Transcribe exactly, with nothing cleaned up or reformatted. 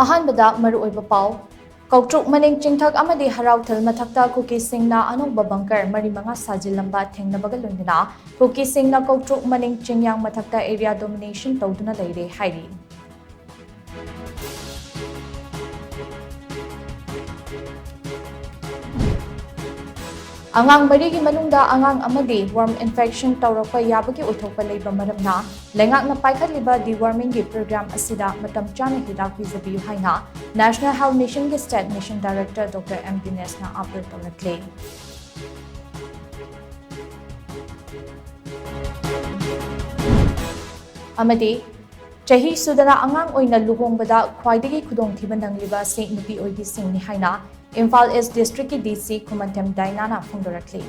ꯑꯍꯥꯟꯕꯗ ꯃꯔꯨꯑꯣꯏꯕ ꯄꯥꯎ꯫ ꯀꯧꯇ꯭ꯔꯨꯛ ꯃꯅꯤꯡ ꯆꯤꯡꯊꯛ ꯑꯃꯗꯤ ꯍꯔꯥꯎꯊꯜ ꯃꯊꯛꯇ ꯀꯨꯀꯤꯁꯤꯡꯅ ꯑꯅꯧꯕ ꯕꯪꯀꯔ ꯃꯔꯤ ꯃꯉꯥ ꯁꯥꯖꯤꯜꯂꯝꯕ ꯊꯦꯡꯅꯕꯒ ꯂꯣꯏꯅꯅ ꯀꯨꯀꯤꯁꯤꯡꯅ ꯀꯧꯇ꯭ꯔꯨꯛ ꯃꯅꯤꯡ ꯆꯤꯡꯌꯥꯡ ꯃꯊꯛꯇ ꯑꯦꯔꯤꯌꯥ ꯗꯣꯃꯤꯅꯦꯁꯟ ꯇꯧꯗꯨꯅ ꯂꯩꯔꯦ ꯍꯥꯏꯔꯤ꯫ ꯑꯉꯥꯡ ꯃꯔꯤꯒꯤ ꯃꯅꯨꯡꯗ ꯑꯉꯥꯡ ꯑꯃꯗꯤ ꯋꯥꯔꯝ ꯏꯟꯐꯦꯛꯁꯟ ꯇꯧꯔꯛꯄ ꯌꯥꯕꯒꯤ ꯑꯣꯏꯊꯣꯛꯄ ꯂꯩꯕ ꯃꯔꯝꯅ ꯂꯩꯉꯥꯛꯅ ꯄꯥꯏꯈꯠꯂꯤꯕ ꯗꯤꯋꯥꯔꯃꯤꯡꯒꯤ ꯄ꯭ꯔꯣꯒ꯭ꯔꯥꯝ ꯑꯁꯤꯗ ꯃꯇꯝ ꯆꯥꯅ ꯍꯤꯗꯥꯛ ꯄꯤꯖꯕꯤꯌꯨ ꯍꯥꯏꯅ ꯅꯦꯁꯅꯦꯜ ꯍꯦꯜꯊ ꯃꯤꯁꯟꯒꯤ state mission director doctor M ꯗꯤꯅꯦꯁꯅ ꯑꯥꯄꯤꯜ ꯇꯧꯔꯛꯂꯤ꯫ ꯑꯃꯗꯤ ꯆꯍꯤ ꯁꯨꯗꯅ ꯑꯉꯥꯡ ꯑꯣꯏꯅ ꯂꯨꯍꯣꯡꯕꯗ ꯈ꯭ꯋꯥꯏꯗꯒꯤ ꯈꯨꯗꯣꯡꯊꯤꯕ ꯅꯪꯂꯤꯕ ꯑꯁꯤ ꯅꯨꯄꯤ ꯑꯣꯏꯕꯤꯁꯤꯡꯅꯤ ꯍꯥꯏꯅ ꯏꯝꯐꯥꯜ ꯏꯁ ꯗꯤꯁꯇ꯭ꯔꯤꯛꯀꯤ ꯗꯤ ꯁꯤ ꯈꯨꯃꯟꯊꯦꯝ ꯗꯥꯏꯅꯥꯅ ꯐꯣꯡꯗꯣꯔꯛꯂꯤ꯫